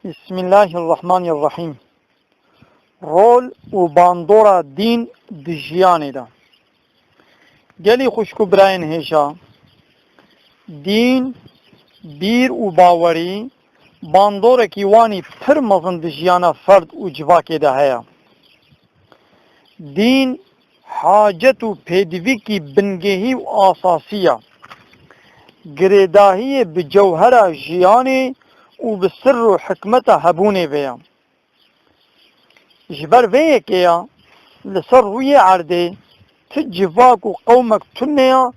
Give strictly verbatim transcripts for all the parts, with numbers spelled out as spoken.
Bismillahirrahmanirrahim. Rol û bandora dîn di jiyanê de. Gelî xwişk û birayên hêja, dîn, bîr û bawerî bandorekî wanî pir mezin di jiyana ferd û civakê de heye. Dîn hacet û pêdivîkî bingehî û asasî ye. Girêdahiyê bi cewhera jiyanê û bi sirr û hikmeta hebûnê ve ye. Ji ber vê yekê ya li ser rûyê erdê ti civak û qewmek tune ya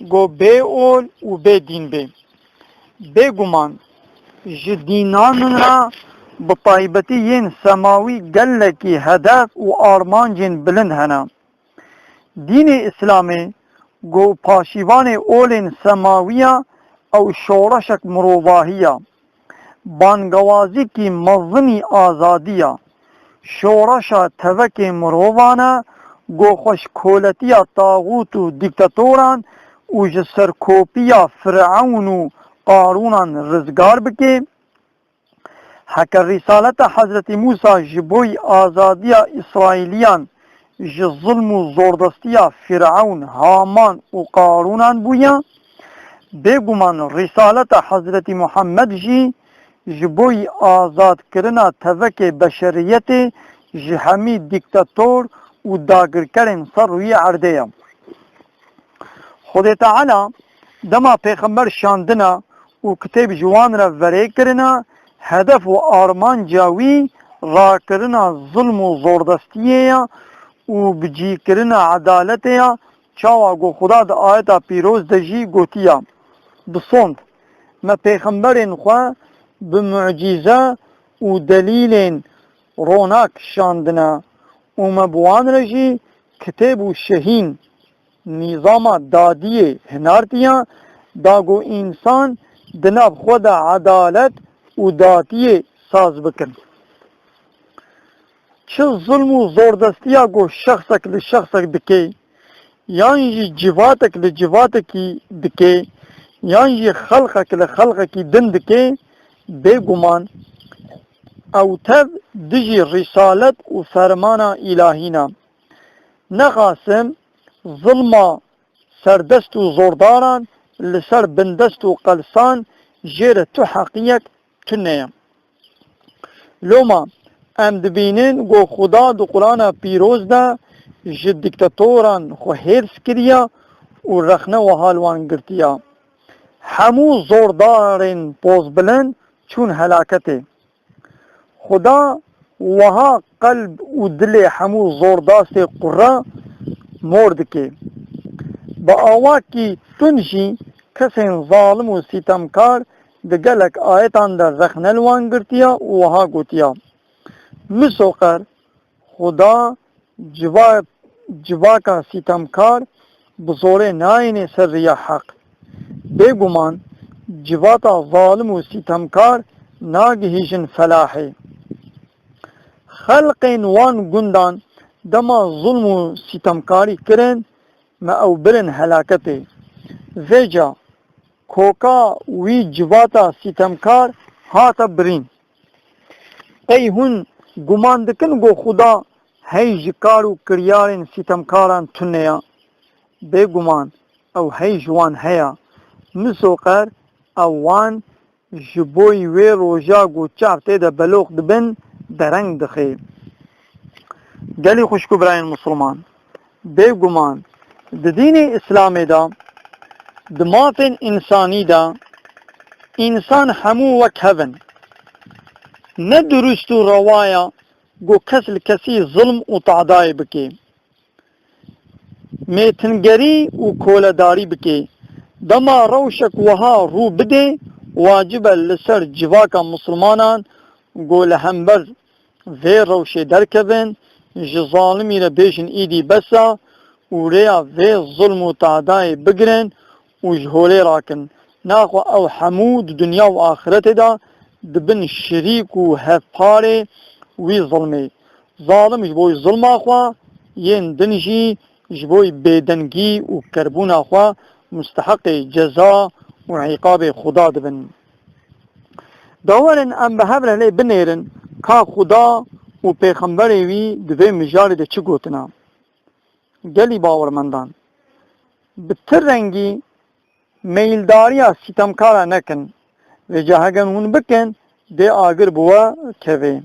ku bê ol û bê dîn bê. Bêguman ji dînan re bi taybetî yên semawî gelekî hedef û armancên bilind hene. Dînê Îslamê ku paşîvanê olên semawî ya ew şoreşek mirovahî ya. Bangewazîkî mezinî azadî ya. Şoreşa tevekê mirovan e ku xwe ji koletiya taxût û dîktatoran û ji serkopiya Firewn û Qarûnan rizgar bike. Heke Rîsaleta Hezretî Mûsa ji bo azadiya Îsraîliyan ji zilm û zordestiya Firewn, Haman û Qarûnan bûye, bêguman Rîsaleta Hezretî Muhammed jî ji bo azadkirina tevekê beşeriyetê ji hemî dîktator û dagirkerên ser rûyê erdê ye. Xwedê Teala dema pêxember şandina û kitêb ji wan re verê kirina, hedef û armanca wî rakirina zilm û zordestiyê ye û bicîkirina edaletê ye, çawa ku Xuda di ayeta pîroz de jî gotiya, bi sond, me pêxemberên xwe bi mucîze û delîlên ronak şandine û me bi wan re jî kitêb û şehîn, nîzama dadiyê hinartiye, da ku însan di nav xwe de edalet û datiyê saz bikin. Çi zilm û zordestiya ku şexsek li şexsek dike, yan jî civatek li civatekî dike, yan jî xelqek li xelqekî din dike, bêguman ew tev dijî rîsalet û fermana îlahî ne. Nexasim zilma serdest û zordaran li ser bindest û qelsan jê re tu heqiyek tune ye. Loma em dibînin ku Xuda di Qur'ana Pîroz de ji dîktatoran xwe hêrs kiriye û rexne wiha li wan girtiye, hemû zordarên pozbilind çûn helaketê. Xuda wiha qelb û dilê hemû zordastê qura mor dike. Bi awakî tund jî kesên zalim û sîtemkar di gelek ayetan de rexne li wan girtiye û wiha gotiye, Misoqer Xuda civa-, civaka sîtemkar bi zorê nayêne ser riya heq. Bêguman civata zalim û sîtemkar nagihîjin felahê. Xelqên wan gundan dema zulm û sîtemkarî kirin, me ew birin helaketê. Vêca koka wî civata sîtemkar hate birîn. Qey hûn guman dikin ku Xuda hey ji kar û kiryarên sîtemkaran tune ya? Bêguman ew hey ji wan heya. Misoqer ew wan ji bo wê roja ku çav tê de beloq dibin, dereng dixe. Gelî xwişk û birayên misilman, bêguman di dînê Îslamê de, di mafên însanî de, însan hemû wek hev in. Ne dirust û rewa ye ku kes li kesî zilm û tadayê bike. Mêtingerî û koledarî bike. Dema rewşek wiha rû bide, wacib e li ser civaka misilmanan ku li hember vê rewşê derkevin, ji zalimî re bêjin îdî bes e û rêya vê zilm û tadayê bigirin û ji holê rakin. Naxwe ew hemû di dinya û axretê de dibin şirîk û hevparê wî zilmê. Zalim ji bo zilma xwe, yên din jî ji bo bêdengî û kerbûna xwe musteheqê ceza û îqabê Xuda dibin. Da werin em bi hev re lê binêrin ka Xuda û Pêxemberê wî di vê mijarê de çi gotina. Gelî bawermendan, bi ti rengî meyildariya sîtemkara nekin. Vêca heger hûn bikin, dê agir bi we kevê.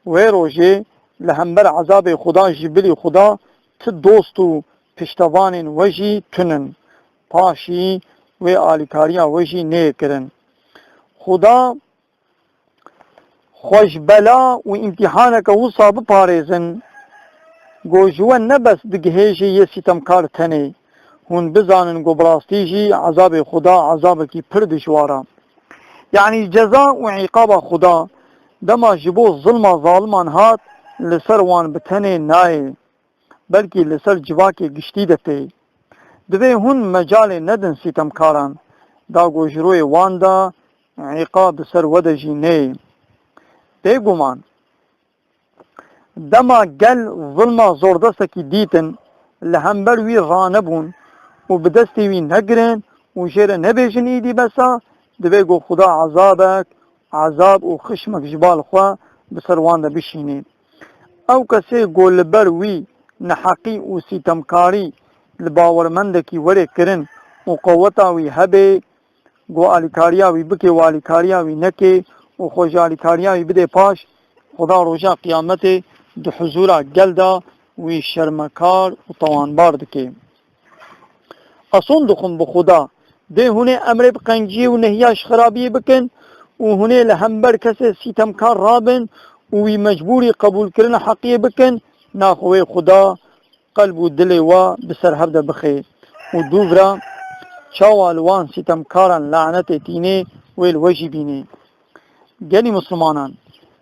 Wê rojê li hember ezabê Xuda ji bilî Xuda ti dost û piştevanên we jî tunin. Paşî wê alîkariya we jî neyê kirin. Xuda xwe ji bela û îmtîhaneke wisa biparêzin, ku ji we ne bes digihêjê yê sîtemkar tenê. Hûn bizanin ku bi rastî jî ezabê Xuda ezabekî pir dijwar e. Yanî ceza û îqaba Xuda dema ji bo zilma zaliman hat, li ser wan bi tenê nayê, belkî li ser civakê giştî de tê. Divê hûn mecalê nedin sîtemkaran, da ku ji royê wan de îqab bi ser we de jî neyê. Bêguman, dema gel zilma zordestekî dîtin, li hember wî ranebûn û bi destê wî negirin û jê re nebêjin, îdî bes e, divê ku Xuda ezabek, ezab û xişmek ji bal xwe bi ser wan de bişînê. Ew kesê ku li ber wî neheqî û sîtemkarî li bawermendekî were kirin û qeweta wî hebe, ku alîkariya wî bike û alîkariya wî neke û xwe ji alîkariya wî bide paş, Xuda roja qiyametê di huzûra gel de wî şermekar û tawanbar dike. Qeson dixwim bi Xuda, dê hûn ê emrê bi qenciyê û nehiya ji xerabiyê bikin û hûn ê li hember kesê sîtemkar rabin û wî mecbûrî qebûlkirina heqiyê bikin, naxwe wê Xuda qelb û dilê we bi ser hev de bixê û dûvira çawa li wan sîtemkaran lanetê tînê wê li we jî bînê. Gelî Mislimanan,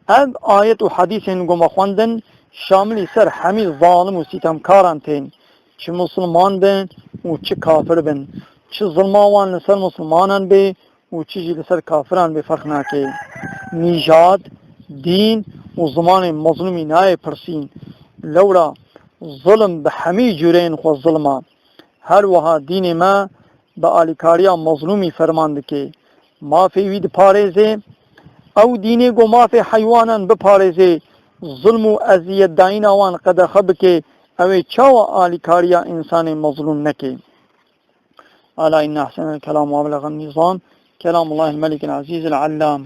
ev ayet û hedîsên ku me xwendin şamilî ser hemî zalim û sîtemkaran tên, çi Misliman bin û çi kafir bin, çi zilma wan li ser Mislimanan bê û çi jî li ser kafiran bê ferq nake. Nîjad, dîn û zimanê mezlûmî nayê pirsîn. Lewra zilm bi hemî cûreyên xwe zilm e. Her wiha dînê me bi alîkariya mezlûmî ferman dike. Mafê wî diparêze. Ew dînê ku mafê heywanan biparêze, zilm û eziyetdayîna wan qedexe bike, ew ê çawa alîkariya însanê mezlûm neke? ألا إن أحسن الكلام وأبلغ النظام كلام الله الملك العزيز العلام.